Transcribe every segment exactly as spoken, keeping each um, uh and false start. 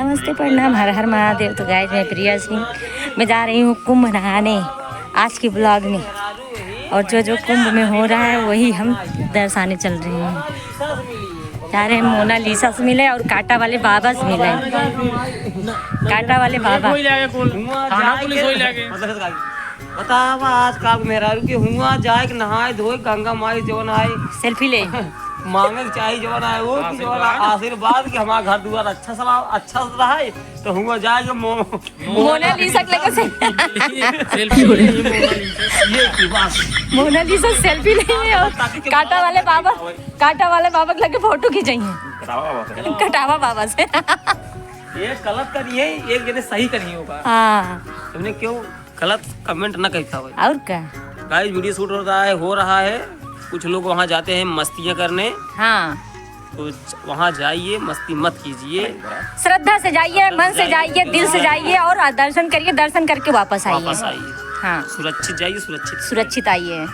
नमस्ते, प्रणाम, हर हर महादेव। तो गाइस, मैं प्रिया सिंह, मैं जा रही हूँ कुंभ नहाने आज के ब्लॉग में। और जो जो कुंभ में हो रहा है, वही हम दर्शाने चल रहे हैं। जा रहे हैं मोनालिसा से मिले और कांटा वाले बाबा से मिले। कांटा वाले बाबा। थाना पुलिस होई लागे। बतावा, आजकल मेहरारू के हुआ जाए के नहाए धोए, गंगा माई जवन आए, सेल्फी ले। मांगे के चाही जवन आए, वो की जवन आशीर्वाद। आशीर्वाद के हमारा घर दुआर अच्छा सलाम, अच्छा से रहे, तो हुआ जाए के मो-, मोनालिसा के लगे से सेल्फी ले, मोनालिसा। ये की बात। मोनालिसा सेल्फी ले और कांटा वाले बाबा, कांटा वाले बाबा के लगे फोटो खींचाइए। कटावा बाबा से। कटावा बाबा से। ये गलत करिए, एक जने सही करिए होगा। हाँ। तुमने क्यों गलत कमेंट ना करता हो। और क्या? गाइस, वीडियो शूट हो रहा है, हो रहा है। कुछ लोग वहाँ जाते हैं मस्तियाँ करने। हाँ। तो ज-, वहाँ जाइए, मस्ती मत कीजिए। श्रद्धा से जाइए, मन से जाइए, दिल से जाइए और दर्शन करिए, दर्शन करके वापस आइए। वापस आइए। हाँ। सुरक्षित जाइए, सुरक्षित। सुरक्षित आइए।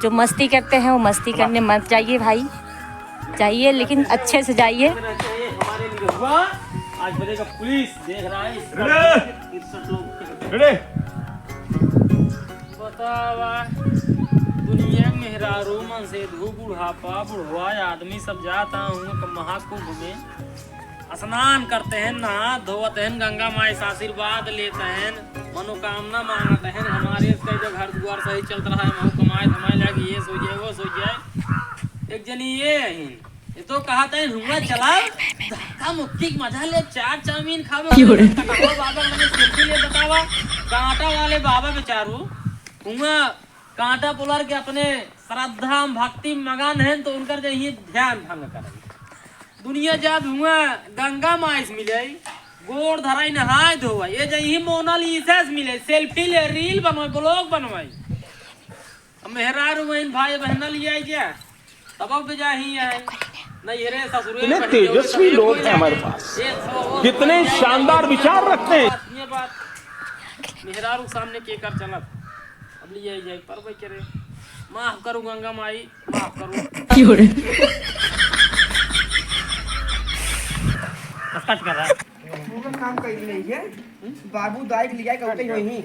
जो मस्ती करते हैं, वो मस्ती करने मत जाइए भाई, जाइए लेकिन अच्छे से जाइए। हमारे निरहुआ, आज बनेगा पुलिस, देख रहा है। रेडी। बतावा, दुनिया में मेहरारू मन से धू बुढ़ापा, बुढ़वा आदमी सब जाता हूँ महाकुंभ में। स्नान करते हैं, नहा धोवत हैं, गंगा माई से आशीर्वाद लेते हैं, मनोकामना मांगते हैं, हमारे इसका जो घर दुआर सही चलत रहा है, हम कमाए धमाए लागे, ये सो जाए, वो सो जाए। एक जनी ये है, ये तो कहते हैं, हुआ चला, धक्का मुक्की के मजा ले, चाट चाउमीन खावे, क्यों रे? कटावा बाबा के लगे सेल्फी ले बतावा, कांटा वाले बाबा बेचारू, हुआ कांटा पुलर के अपने श्रद्धा में भक्ति में मगन हैं, तो उनकर जो ये ध्यान भंग करे। दुनिया जब हुआ गंगा माई से मिले, गोड़ धराई नहाए धोए, ये जइही मोनालिसा से मिले, सेल्फी ले, रील बनवाई, ब्लॉग बनवाई। अब मेहरारू बहन भाई बहन ले आई क्या? तब अब जाही है। नहीं, ये रे ससुरे इतने बहन तेजस्वी लोग हैं हमारे पास। ये सो, वो कितने शानदार विचार रखते हैं। ये बात। मेहरारू सामने के कर चलत। अब ले आई जाए, पर भाई करे, माफ करू गंगा माई, माफ करू। क्यों रे? कट कर रहा है। पूरा काम कर ले है। बाबू दाई के लिया कहते ही वही।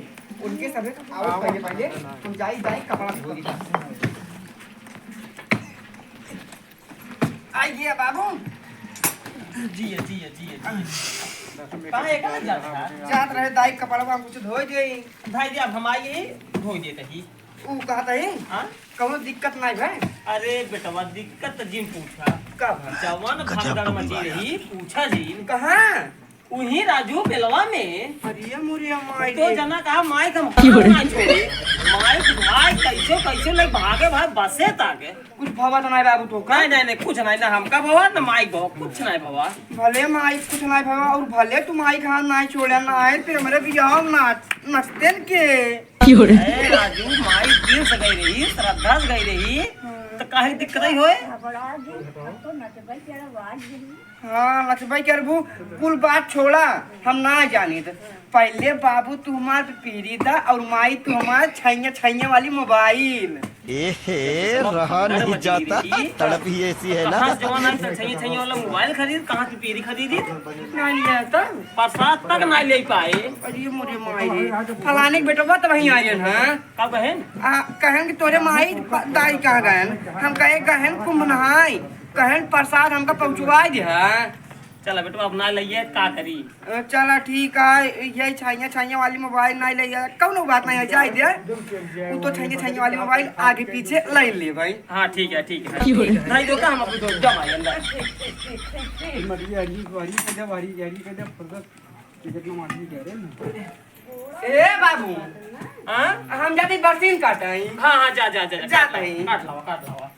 उनके सब आवत पहले पहले हम जाई दाई कपड़ा धो दी। आइए बाबू। जिया, जिया, जिया, जिया। काहे एकला जात रहा? जात रहे दाई कपड़वा कुछ धोई देई। भाई जी, अब हम आइए, धोई देते ही। ऊ कहत ही? हाँ? कौनो दिक्कत नाई भाई? अरे बेटवा, दिक्कत त जिन पूछा। का भाई? जवन गजब भगदड़ मची रही, पूछा जिन। कहाँ? उही राजू मेलवा में। अरे मोरे माई तो रे। जना कहा, माई का हम क्यों रे? ना छोड़ी। माई भाई कैसे, कैसे ले भागे भाई बसे ताके। कुछ भवा तो नाई बाबू तो का? नहीं, नहीं, नहीं, कुछ नहीं, ना हमका भवा, ना माई भवा, कुछ नहीं भवा। भले माई कुछ नहीं भवा और भले तू माई का हाथ नहीं छोड़े, ना आए फिर हमारे बियाह में नाच, नचते के। क्यों रे? ए राजू, माई दिल से गई रही, श्रद्धा से गई रही, हाँ। तो काहे दिक्कत आई होए? हाँ, नचबे करबू, कुल बात छोड़ा, हम ना जानी। तो पहले बाबू तू हमार पीरी था और माई तू हमार छैया छैया वाली मोबाइल। एहे, रहा नहीं जाता, तड़प ही ऐसी है ना। कहाँ से जवान आई, छैया छैया वाला मोबाइल खरीद, कहाँ से पीरी खरीदी? ना लिया था। प्रसाद तक ना ले पाए। अरे मोरे माई रे, फलाने के बेटवा तो वहीं आए हैं। का बहन? आ, कहन कि तोरे माई प-, दाई कहाँ गहन? हम कहे गहन कुंभ नहाई, कहन प्रसाद हमका पहुँचवाई दिहा। चला बेटवा, अब ना लइए, का करी? अ, चला ठीक है, यही छैया छैया वाली मोबाइल ना लइए, कौनो बात नहीं है, जाए दे। वो तो छैया छैया वाली मोबाइल आगे पीछे ले ले भाई। हाँ, ठीक है, ठीक है। क्यों रे? नहीं तो का हम अभी तो जमा अंदर। मरिया, हरी, हरी, कदम, हरी, हरी, कदम, फुर्सत। ए बाबू, हाँ? हम जाते बरसीन काटे। हाँ, हाँ, जा, जा, जा, जा, जाते काट लावा, काट लावा।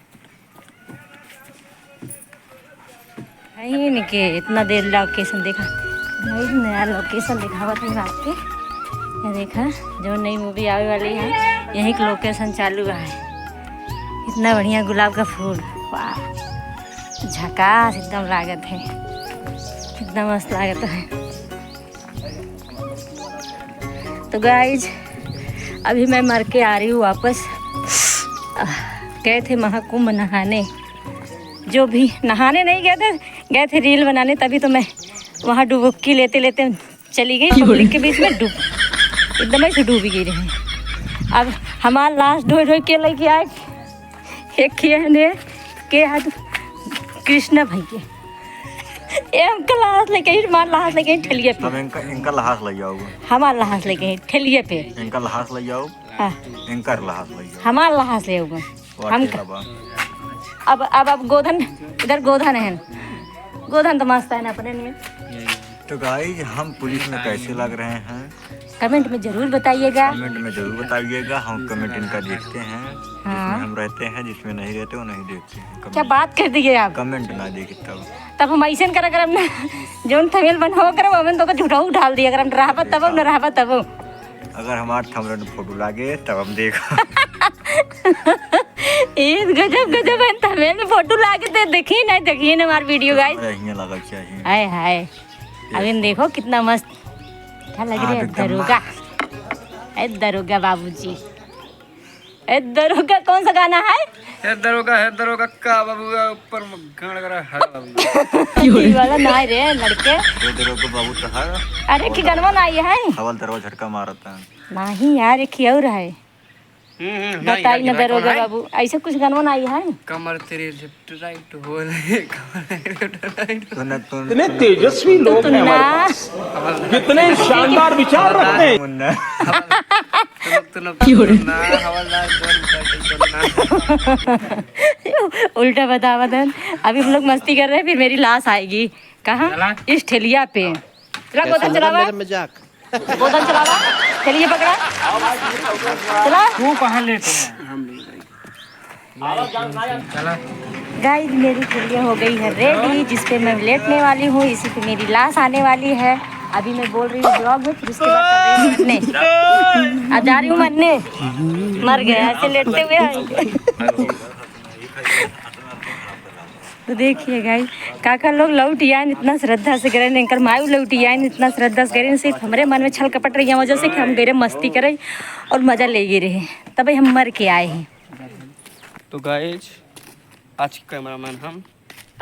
है इनके इतना देर लोकेशन देखा, बहुत नया लोकेशन दिखावत है आपके। ये देखा, जो नई मूवी आवे वाली है, यहीं की लोकेशन चालू है। इतना बढ़िया गुलाब का फूल, वाह, झकास एकदम लागत है, कितना मस्त लागत है। तो गाइज, अभी मैं मर के आ रही हूँ वापस। गए थे महाकुंभ नहाने, जो भी नहाने नहीं गए थे, गए थे रील बनाने, तभी तो मैं वहाँ डुबुक्की लेते लेते चली गई पब्लिक के बीच में, डूब, एकदम ऐसे डूबी गई रही। अब हमार लाश ढोई ढोई के लेके आए, एक किए ने के हाथ कृष्णा भैया, ये हमका लाश लेके आई, हमार लाश लेके आई ठेलिए पे। हम इनका, इनका लाश ले जाओगे। हमार लाश लेके आई ठेलिए पे। इनका लाश ले जाओ। हाँ। इनका लाश ले जाओ। हमार लाश ले आऊंगा। वाह, हम ठेला बा। अब, अब, अब गोधन, इधर गोधन है, गोधन तो मस्त है ना अपने में। तो गाइस, हम पुलिस में कैसे लग रहे हैं? कमेंट में जरूर बताइएगा। कमेंट में जरूर बताइएगा, हम कमेंट इनका देखते हैं। हाँ। जिसमें हम रहते हैं, जिसमें नहीं रहते, वो नहीं देखते हैं। कमेंट, क्या बात कर दिए आप? कमेंट ना देखी तब। तब हम ऐसे न करा करब ना, जौन थंबनेल बनावा करब, हमें तो झूठा उठा दिया करब, रहबा तब, न रहबा तब। अगर हमार थंबनेल में फोटो लागे, तब हम देखा। ए, गजब, गजब है, थंबनेल में फोटो लागे, ते देखी ना, देखी ना हमार वीडियो, गाइस। हियां लगा चाहिए। हाय, हाय। अब इन देखो, कितना मस्त। क्या लग रहा है? हाँ, एकदम दरोगा। मस्त। ए, दरोगा बाबूजी। ए, दरोगा कौन सा गाना है? हे दरोगा, हे दरोगा, का बाबू का ऊपर में गाड़ करा है बाबू। ये वाला ना रे, लड़के। हे दरोगा बाबू तो है। अरे, की गनवा ना आई है? हवलदारवा झटका मारता है। नहीं यार, एक ही और है। हम्म, हम्म, नहीं, बताई यार, ना ये कौन दरोगा है? बाबू, ऐसे कुछ गनवा ना आई है? कमर तेरे left right हो रे, कमर left right। तूने, तूने, इतने तूने, तेजस्वी तूने, लोग तूने हैं हमारे ना। पास। कितने शानदार विचार रखते हैं। मुन्ना। हवल-, तूने, तूने, क्यों रे? तूने ना, हवलदार, दो रुपए के तूने ना। उल्टा बतावत है। अभी हम लोग मस्ती कर रहे हैं, फिर मेरी लाश आएगी। कहाँ? चला। इस ठेलिया पे। चला, गोधन चलावा। मेरा मजाक। गोधन चलावा, चलिए पकड़ा। चला। तू कहाँ लेटे हैं? गाइस, मेरी ठेलिया हो गई है रेडी, जिस पे मैं लेटने वाली हूँ, इसी पे मेरी लाश आने वाली है। अभी मैं बोल रही हूँ ब्लॉग में, फिर उसके बाद चल रही हूँ मरने। अब जा रही हूँ मरने। मर गया, ऐसे लेटते हुए आएंगे। तो देखिए गाइस, काका लोग लौट आइन इतना श्रद्धा से गए, इनकर मायू लौट आइन इतना श्रद्धा से गए, सिर्फ हमरे मन में छल कपट रही है वजह से कि हम गए मस्ती करे और मजा ले गए रहे, तबे हम मर के आए हैं। तो गाइस, आज के कैमरामैन हम।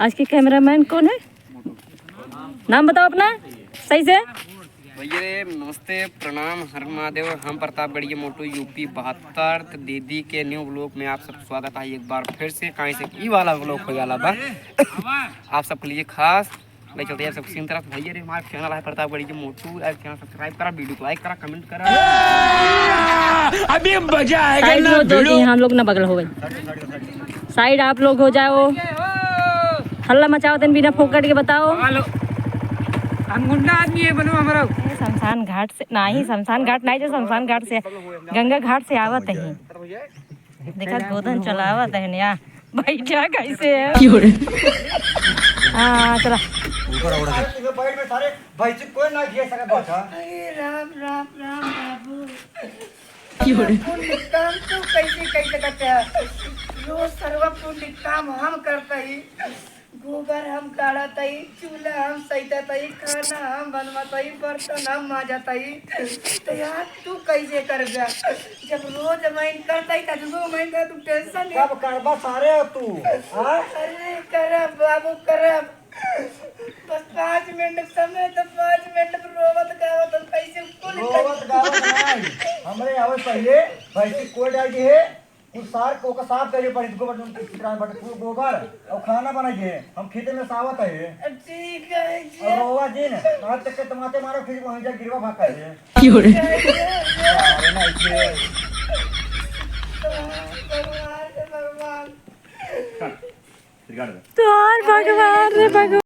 आज के कैमरामैन कौन है? नाम बताओ अपना सही से। भैया रे, नमस्ते, प्रणाम, हर महादेव। हम प्रतापगढ़ के मोटू, यूपी बहत्तर। तो दीदी के न्यू ब्लॉग में आप सब स्वागत है एक बार फिर से। काहे से ई वाला ब्लॉग हो जाला बा आप सबके लिए खास। ले चलते हैं सब सीन तरफ। भैया रे, हमारे चैनल है प्रतापगढ़ के मोटू, यार चैनल सब्सक्राइब करा, वीडियो को लाइक करा, कमेंट करा। अभी मजा आएगा साइड ना में हो, दो भिड़ो। तीन हम लोग ना बगल हो गए। साइड आप लोग हो जाओ, हल्ला मचाओ तन बिना फोकट के बताओ। हेलो, हम गुंडा आदमी है, बनो हमारा। ये शमशान घाट से, नाही, शमशान घाट नाही, जो शमशान घाट से, गंगा घाट से आवत है। देखा, गोधन चलावत है नया। बैठा कैसे है? क्यों रे? हाँ, चला। ऊपर उड़ के। सारे भैंसी कोई ना घिया सकत बाटा। अरे राम, राम, राम बाबू। क्यों रे? पुण्य काम तू कैसे कर सकत है? रोज सर्व पुण्य काम हम करता ही, गोबर हम काढ़त ही, चूल्हा हम सैतत ही, खाना हम बनवत ही, बर्तन हम माजत ही। तो यार तू कैसे कर गया? जब रोज मैं करता ही, तब मैं कर, तू टेंशन नहीं। कब करबा सारे तू? हाँ? अरे करब बाबू, करब। बस पाँच मिनट समय तो पाँच मिनट रोवत गावत हम कैसे कुल रोवत गावत नहीं। हमरे आवे पहले भैंसी कोई डाल दी है, कुछ सार को का साफ करे पड़ी, गोबर, चिकना बट, गोबर और खाना बना के हम खेते में सावत है। ठीक है जी। और रोवा जिन, हाथ तक के तमाते मारो, फिर वहीं जा गिरवा भाग कर। क्यों रे? अरे ना, इसे भगवान रे भगवान। तोहार भगवान रे भगवान।